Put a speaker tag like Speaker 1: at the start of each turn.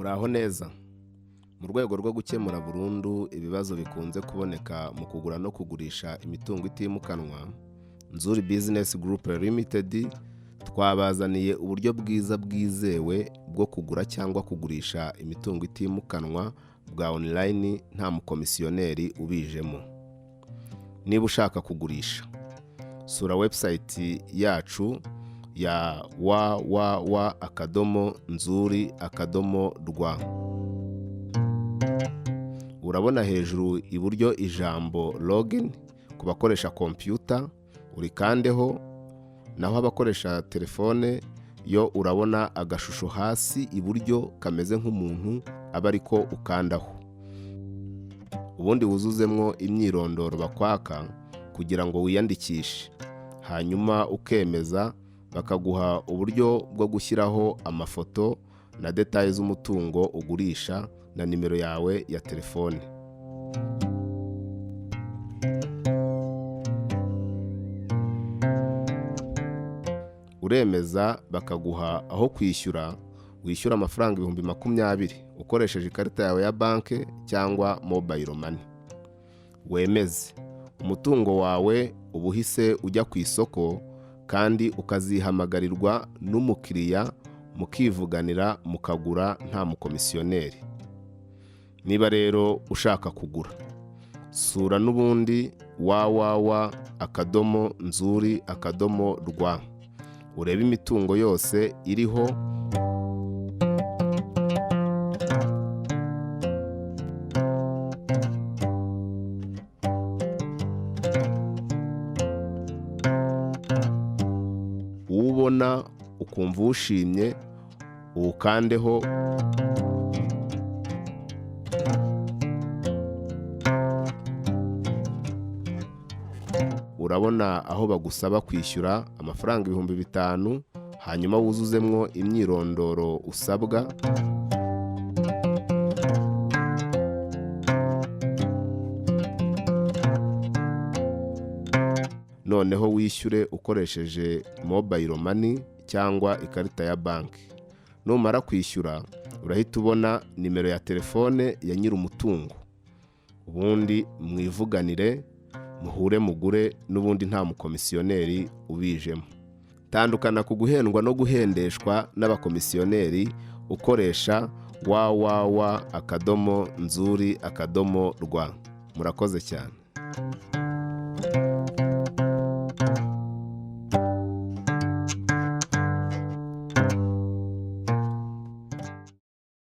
Speaker 1: Muraho neza. Mu rwego rwo gukemura burundu ibibazo bikunze kuboneka mu kugura no kugurisha imitungo itimukanwa, Nzuri Business Group Limited twabazaniye uburyo bwiza bwizewe bwo kugura cyangwa kugurisha imitungo itimukanwa bwa online, nta mukomisiyoneri ubijemo. Niba ushaka kugurisha, sura website yacu ya www.nzuri.rw. Urabona hejuru iburyo ijambo "login" ku bakoresha kompiyuta, urikandeho. Naho abakoresha telefone yo, urabona agashusho hasi iburyo kameze nk'umuntu, aba ariko ukandaho. Ubundi wuzuzemwo imyirondoro bakwaka kugira ngo wiyandikishe, hanyuma ukemeza, bakaguha uburyo bwo gushyiraho amafoto na détails z'umutungo ugurisha na nimero yawe ya telefone. Uremeza, bakaguha aho kwishyura. Wishyura amafaranga 20,000 ukoresheje ikarita yawe ya banki cyangwa mobile money, wemeze. Umutungo wawe uba uhise ujya ku isoko, kandi ukazihamagarirwa n'umukiriya, mukivuganira, mukagura nta mukomisiyoneri. Niba rero ushaka kugura, sura n'ubundi www.nzuri.rw, urebe imitungo yose iriho. Uwubona ukumva uwushimye, uwukandeho. Urabona aho bagusaba kwishyura amafaranga 5000, hanyuma wuzuzemwo imyirondoro usabwa. Noneho wishyure ukoresheje mobile money cyangwa ikarita ya banki. Numara kwishyura, urahita ubona nimero ya telefone ya nyir'umutungo, ubundi mwivuganire, muhure, mugure n'ubundi nta mukomisiyoneri ubijemo. Tandukana ku guhendwa no guhendeshwa n'abakomisiyoneri ukoresha www.nzuri.rw. Murakoze cyane.